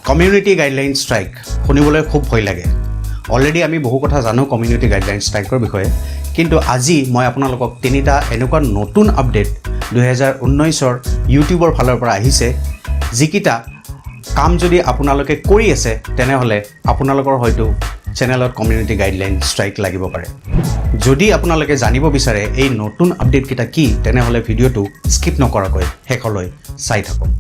Community guideline strike শুনিবলৈ খুব ভয় লাগে। অলৰেডি আমি বহু কথা জানো কমিউনিটি গাইডলাইন ষ্ট্ৰাইকৰ বিষয়ে, কিন্তু আজি মই আপোনালোকক তিনিটা এনেকুৱা নতুন আপডেট 2019ৰ ইউটিউবৰ ফালৰ পৰা আহিছে, যিকেইটা কাম যদি আপোনালোকে কৰি আছে, তেনেহ'লে আপোনালোকৰ হয়তো চেনেলত কমিউনিটি গাইডলাইন ষ্ট্ৰাইক লাগিব পাৰে। যদি আপোনালোকে জানিব বিচাৰে এই নতুন আপডেটকেইটা কি, তেনেহ'লে ভিডিঅ'টো স্কিপ নকৰাকৈ শেষলৈ চাই থাকক।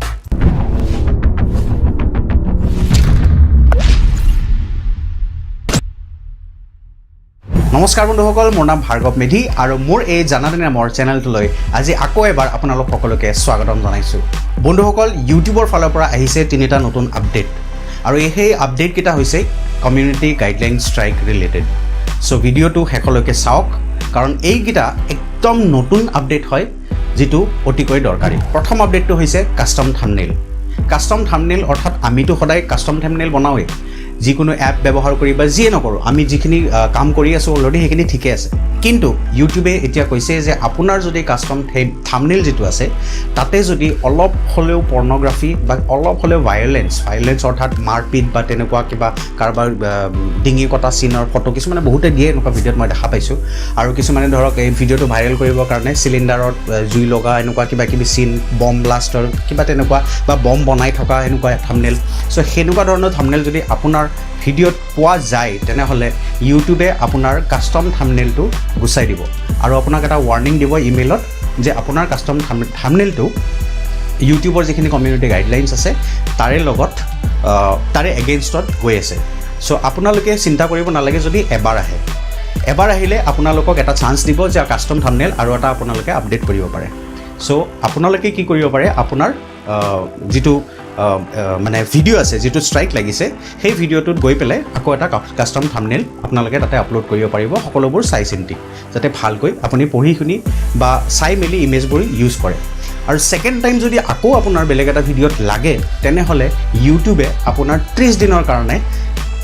নমস্কাৰ বন্ধুসকল, মোৰ নাম ভাৰ্গৱ মেধি আৰু মোৰ এই জানানে নামৰ চেনেলটোলৈ আজি আকৌ এবাৰ আপোনালোক সকলোকে স্বাগতম জনাইছোঁ। বন্ধুসকল, ইউটিউবৰ ফালৰ পৰা আহিছে তিনিটা নতুন আপডেট আৰু এই সেই আপডেটকেইটা হৈছে কমিউনিটি গাইডলাইন ষ্ট্ৰাইক ৰিলেটেড। চ' ভিডিঅ'টো শেষলৈকে চাওক, কাৰণ এইকেইটা একদম নতুন আপডেট হয়, যিটো অতিকৈ দৰকাৰী। প্ৰথম আপডেটটো হৈছে কাষ্টম থামনেইল। কাষ্টম থামনেইল অৰ্থাৎ আমিতো সদায় কাষ্টম থামনেইল বনাওঁৱেই, যিকোনো এপ ব্যৱহাৰ কৰি বা যিয়ে নকৰোঁ, আমি যিখিনি কাম কৰি আছোঁ অলৰেডি, সেইখিনি ঠিকে আছে। কিন্তু ইউটিউবে এতিয়া কৈছে যে আপোনাৰ যদি কাষ্টম থামনেইল যিটো আছে, তাতে যদি অলপ হ'লেও পৰ্ণগ্ৰাফী বা অলপ হ'লেও ভায়লেঞ্চ, ভায়লেঞ্চ অৰ্থাৎ মাৰপিট বা তেনেকুৱা কিবা কাৰোবাৰ ডিঙি কটা চিনৰ ফটো কিছুমানে বহুতে দিয়ে, এনেকুৱা ভিডিঅ'ত মই দেখা পাইছোঁ। আৰু কিছুমানে ধৰক এই ভিডিঅ'টো ভাইৰেল কৰিবৰ কাৰণে চিলিণ্ডাৰত জুই লগা এনেকুৱা কিবা কিবি চিন, বম ব্লাষ্টৰ কিবা তেনেকুৱা বা বম বনাই থকা এনেকুৱা থামনেল। চ' সেনেকুৱা ধৰণৰ থামনেল যদি আপোনাৰ ভিডিঅ'ত পোৱা যায়, তেনেহ'লে ইউটিউবে আপোনাৰ কাষ্টম থামনেলটো গুচাই দিব আৰু আপোনাক এটা ৱাৰ্ণিং দিব ইমেইলত যে আপোনাৰ কাষ্টম থামনেলটো ইউটিউবৰ যিখিনি কমিউনিটি গাইডলাইনছ আছে, তাৰে লগত তাৰে এগেইনষ্টত গৈ আছে। চ' আপোনালোকে চিন্তা কৰিব নালাগে। যদি এবাৰ আহে, এবাৰ আহিলে আপোনালোকক এটা চান্স দিব যে কাষ্টম থামনেল আৰু এটা আপোনালোকে আপডেট কৰিব পাৰে। চ' আপোনালোকে কি কৰিব পাৰে, আপোনাৰ যিটো আহ, আহ, মানে ভিডিঅ' আছে, যিটো ষ্ট্ৰাইক লাগিছে, সেই ভিডিঅ'টোত গৈ পেলাই আকৌ এটা কাষ্টম থামনেল আপোনালোকে তাতে আপলোড কৰিব পাৰিব, সকলোবোৰ চাই চিন্তি, যাতে ভালকৈ আপুনি পঢ়ি শুনি বা চাই মেলি ইমেজবোৰ ইউজ কৰে। আৰু ছেকেণ্ড টাইম যদি আকৌ আপোনাৰ বেলেগ এটা ভিডিঅ'ত লাগে, তেনেহ'লে ইউটিউবে আপোনাৰ 30 দিনৰ কাৰণে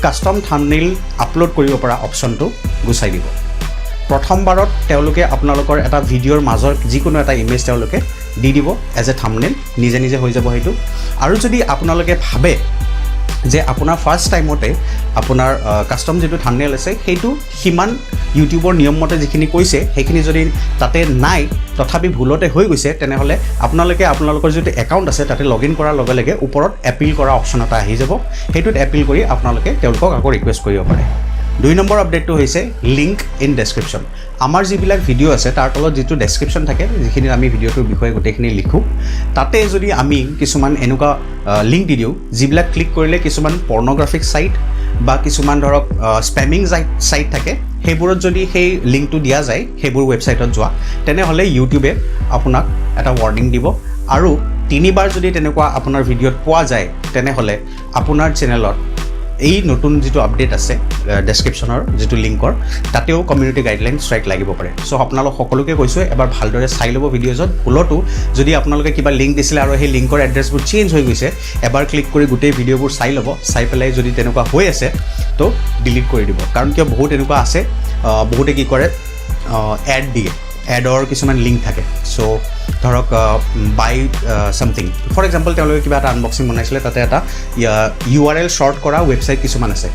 কাষ্টম থামনেইল আপলোড কৰিব পৰা অপশ্যনটো গুচাই দিব। প্ৰথমবাৰত তেওঁলোকে আপোনালোকৰ এটা ভিডিঅ'ৰ মাজৰ যিকোনো এটা ইমেজ তেওঁলোকে দি দিব এজ এ থামনেইল, নিজে নিজে হৈ যাব সেইটো। আৰু যদি আপোনালোকে ভাবে যে আপোনাৰ ফাৰ্ষ্ট টাইমতে আপোনাৰ কাষ্টম যিটো থামনেইল আছে, সেইটো সিমান ইউটিউবৰ নিয়মমতে যিখিনি কৈছে সেইখিনি যদি তাতে নাই, তথাপি ভুলতে হৈ গৈছে, তেনেহ'লে আপোনালোকে আপোনালোকৰ যিটো একাউণ্ট আছে, তাতে লগ ইন কৰাৰ লগে লগে ওপৰত এপিল কৰা অপশ্যন এটা আহি যাব। সেইটোত এপিল কৰি আপোনালোকে তেওঁলোকক আকৌ ৰিকুৱেষ্ট কৰিব পাৰে। 2 নম্বৰ আপডেটটো হৈছে লিংক ইন ডেছক্ৰিপশ্যন। আমাৰ যিবিলাক ভিডিঅ' আছে, তাৰ তলত যিটো ডেছক্ৰিপশ্যন থাকে, যিখিনিত আমি ভিডিঅ'টোৰ বিষয়ে গোটেইখিনি লিখোঁ, তাতে যদি আমি কিছুমান এনেকুৱা লিংক দি দিওঁ, যিবিলাক ক্লিক কৰিলে কিছুমান পৰ্ণগ্ৰাফিক ছাইট বা কিছুমান ধৰক স্পেমিং ছাইট থাকে, সেইবোৰত যদি সেই লিংকটো দিয়া যায়, সেইবোৰ ৱেবছাইটত যোৱা, তেনেহ'লে ইউটিউবে আপোনাক এটা ৱাৰ্ণিং দিব। আৰু তিনিবাৰ যদি তেনেকুৱা আপোনাৰ ভিডিঅ'ত পোৱা যায়, তেনেহ'লে আপোনাৰ চেনেলত এই নতুন যিটো আপডেট আছে ডেছক্ৰিপশ্যনৰ যিটো লিংকৰ, তাতেও কমিউনিটি গাইডলাইন ষ্ট্ৰাইক লাগিব পাৰে। চ' আপোনালোক সকলোকে কৈছোঁ, এবাৰ ভালদৰে চাই ল'ব ভিডিঅ'জত। ভুলতো যদি আপোনালোকে কিবা লিংক দিছিলে আৰু সেই লিংকৰ এড্ৰেছবোৰ চেঞ্জ হৈ গৈছে, এবাৰ ক্লিক কৰি গোটেই ভিডিঅ'বোৰ চাই ল'ব। চাই পেলাই যদি তেনেকুৱা হৈ আছে, তো ডিলিট কৰি দিব। কাৰণ কিয়, বহুত এনেকুৱা আছে, বহুতে কি কৰে, এড দিয়ে, এডৰ কিছুমান লিংক থাকে। চ' ধৰক বাই ছামথিং, ফৰ এক্সাম্পল, তেওঁলোকে কিবা এটা আনবক্সিং বনাইছিলে, তাতে এটা ইউআৰএল শ্বৰ্ট কৰা ৱেবছাইট কিছুমান আছে,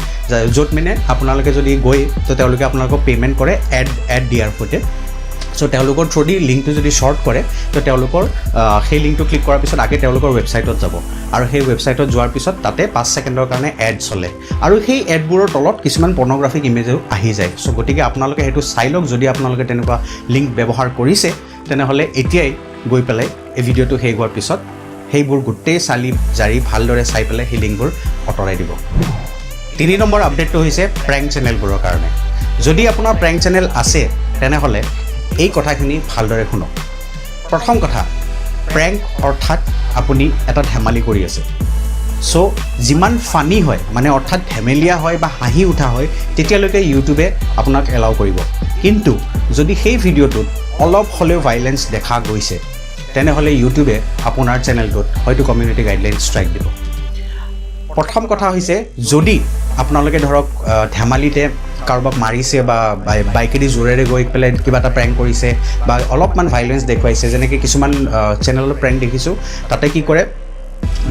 য'ত মানে আপোনালোকে যদি গৈ, তো তেওঁলোকে আপোনালোকক পে'মেণ্ট কৰে এড দিয়াৰ সৈতে। চ' তেওঁলোকৰ থ্ৰুদি লিংকটো যদি শ্বৰ্ট কৰে, তো তেওঁলোকৰ সেই লিংকটো ক্লিক কৰাৰ পিছত আগে তেওঁলোকৰ ৱেবছাইটত যাব আৰু সেই ৱেবছাইটত যোৱাৰ পিছত তাতে 5 ছেকেণ্ডৰ কাৰণে এড চলে আৰু সেই এডবোৰৰ তলত কিছুমান পৰ্ণগ্ৰাফিক ইমেজো আহি যায়। চ' গতিকে আপোনালোকে সেইটো চাই লওক। যদি আপোনালোকে তেনেকুৱা লিংক ব্যৱহাৰ কৰিছে, তেনেহ'লে এতিয়াই গৈ পেলাই এই ভিডিঅ'টো শেষ হোৱাৰ পিছত সেইবোৰ গোটেই চালি জাৰি ভালদৰে চাই পেলাই সেই লিংকবোৰ আঁতৰাই দিব। 3 নম্বৰ আপডেটটো হৈছে প্ৰেংক চেনেলবোৰৰ কাৰণে। যদি আপোনাৰ প্ৰেংক চেনেল আছে, তেনেহ'লে এই কথাখিনি ভালদৰে শুনক। প্ৰথম কথা, প্ৰেংক অৰ্থাৎ আপুনি এটা ধেমালি কৰি আছে। চ' যিমান ফানি হয়, মানে অৰ্থাৎ ধেমেলীয়া হয় বা হাঁহি উঠা হয়, তেতিয়ালৈকে ইউটিউবে আপোনাক এলাউ কৰিব। কিন্তু যদি সেই ভিডিঅ'টোত অলপ হ'লেও ভাইলেঞ্চ দেখা গৈছে, তেনেহ'লে ইউটিউবে আপোনাৰ চেনেলটোত হয়তো কমিউনিটি গাইডলাইন ষ্ট্ৰাইক দিব। প্ৰথম কথা হৈছে, যদি আপোনালোকে ধৰক ধেমালিতে কাৰোবাক মাৰিছে বা বাইকেদি জোৰেৰে গৈ পেলাই কিবা এটা প্ৰেংক কৰিছে বা অলপমান ভাইলেঞ্চ দেখুৱাইছে, যেনেকৈ কিছুমান চেনেলত প্ৰেংক দেখিছোঁ, তাতে কি কৰে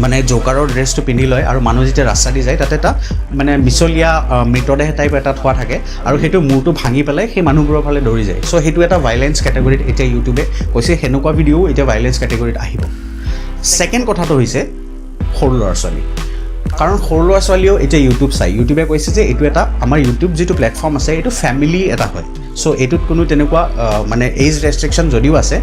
মানে জৌকাৰৰ ড্ৰেছটো পিন্ধি লয় আৰু মানুহ যেতিয়া ৰাস্তা দি যায়, তাতে এটা মানে মিছলীয়া মৃতদেহ টাইপ এটা থোৱা থাকে আৰু সেইটো মূৰটো ভাঙি পেলাই সেই মানুহবোৰৰ ফালে দৌৰি যায়। চ' সেইটো এটা ভাইলেঞ্চ কেটেগৰীত এতিয়া ইউটিউবে কৈছে, সেনেকুৱা ভিডিঅ'ও এতিয়া ভাইলেঞ্চ কেটেগৰীত আহিব। ছেকেণ্ড কথাটো হৈছে সৰু ল'ৰা ছোৱালী, কাৰণ সৰু ল'ৰা ছোৱালীয়েও এতিয়া ইউটিউব চায়। ইউটিউবে কৈছে যে এইটো এটা আমাৰ ইউটিউব যিটো প্লেটফৰ্ম আছে, এইটো ফেমিলি এটা হয়। চ' এইটোত কোনো তেনেকুৱা মানে এইজ ৰেষ্ট্ৰিকশ্যন যদিও আছে,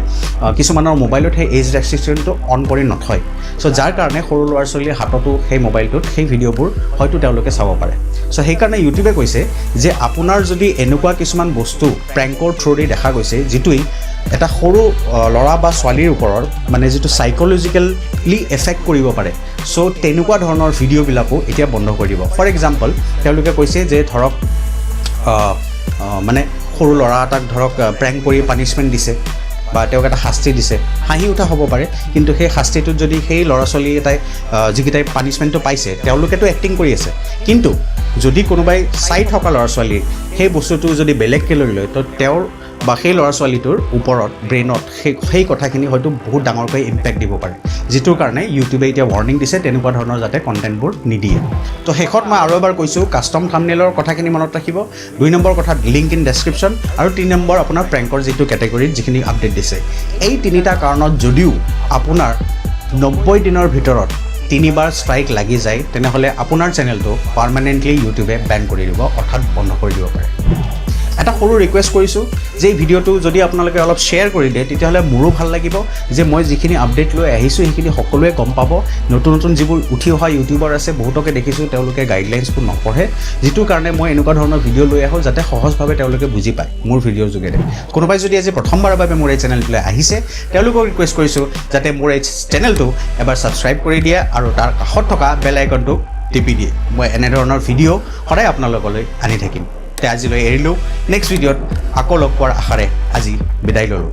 কিছুমানৰ মোবাইলত সেই এইজ ৰেষ্ট্ৰিকশ্যনটো অন কৰি নথয়। চ' যাৰ কাৰণে সৰু ল'ৰা ছোৱালীৰ হাততো সেই মোবাইলটোত সেই ভিডিঅ'বোৰ হয়তো তেওঁলোকে চাব পাৰে। চ' সেইকাৰণে ইউটিউবে কৈছে যে আপোনাৰ যদি এনেকুৱা কিছুমান বস্তু প্ৰেংকৰ থ্ৰুদি দেখা গৈছে, যিটোৱেই এটা সৰু ল'ৰা বা ছোৱালীৰ ওপৰত মানে যিটো চাইক'লজিকেলি এফেক্ট কৰিব পাৰে, চ' তেনেকুৱা ধৰণৰ ভিডিঅ'বিলাকো এতিয়া বন্ধ কৰি দিব। ফৰ এক্সাম্পল, তেওঁলোকে কৈছে যে ধৰক মানে সৰু ল'ৰা এটাক ধৰক প্ৰেংক কৰি পানিছমেণ্ট দিছে বা তেওঁক এটা শাস্তি দিছে, হাঁহি উঠা হ'ব পাৰে, কিন্তু সেই শাস্তিটোত যদি সেই ল'ৰা ছোৱালী এটাই যিকেইটাই পানিছমেণ্টটো পাইছে, তেওঁলোকেতো এক্টিং কৰি আছে, কিন্তু যদি কোনোবাই চাই থকা ল'ৰা ছোৱালী সেই বস্তুটো যদি বেলেগকৈ লৈ লয়, তো তেওঁৰ বা সেই ল'ৰা ছোৱালীটোৰ ওপৰত ব্ৰেইনত সেই কথাখিনি হয়তো বহুত ডাঙৰকৈ ইম্পেক্ট দিব পাৰে, যিটোৰ কাৰণে ইউটিউবে এতিয়া ৱাৰ্ণিং দিছে তেনেকুৱা ধৰণৰ যাতে কণ্টেণ্টবোৰ নিদিয়ে। তো শেষত মই আৰু এবাৰ কৈছোঁ, কাষ্টম থামনেলৰ কথাখিনি মনত ৰাখিব, 2 নম্বৰ কথাত লিংক ইন ডেছক্ৰিপশ্যন আৰু 3 নম্বৰ আপোনাৰ প্ৰেংকৰ যিটো কেটেগৰীত যিখিনি আপডেট দিছে। এই তিনিটা কাৰণত যদিও আপোনাৰ 90 দিনৰ ভিতৰত তিনিবাৰ ষ্ট্ৰাইক লাগি যায়, তেনেহ'লে আপোনাৰ চেনেলটো পাৰ্মানেণ্টলি ইউটিউবে বেন কৰি দিব, অৰ্থাৎ বন্ধ কৰি দিব পাৰে। এটা সৰু ৰিকুৱেষ্ট কৰিছোঁ যে এই ভিডিঅ'টো যদি আপোনালোকে অলপ শ্বেয়াৰ কৰি দিয়ে, তেতিয়াহ'লে মোৰো ভাল লাগিব যে মই যিখিনি আপডেট লৈ আহিছোঁ, সেইখিনি সকলোৱে গম পাব। নতুন নতুন যিবোৰ উঠি অহা ইউটিউবাৰ আছে, বহুতকে দেখিছোঁ তেওঁলোকে গাইডলাইনছবোৰ নপঢ়ে, যিটোৰ কাৰণে মই এনেকুৱা ধৰণৰ ভিডিঅ' লৈ আহোঁ যাতে সহজভাৱে তেওঁলোকে বুজি পায় মোৰ ভিডিঅ'ৰ যোগেৰে। কোনোবাই যদি আজি প্ৰথমবাৰৰ বাবে মোৰ এই চেনেলটোলৈ আহিছে, তেওঁলোকক ৰিকুৱেষ্ট কৰিছোঁ যাতে মোৰ এই চেনেলটো এবাৰ ছাবস্ক্ৰাইব কৰি দিয়ে আৰু তাৰ কাষত থকা বেল আইকনটো টিপি দিয়ে। মই এনেধৰণৰ ভিডিঅ' সদায় আপোনালোকলৈ আনি থাকিম। তে আজিলৈ এৰিলোঁ, নেক্সট ভিডিঅ'ত আকৌ লগ পোৱাৰ আশাৰে আজি বিদায় ল'লোঁ।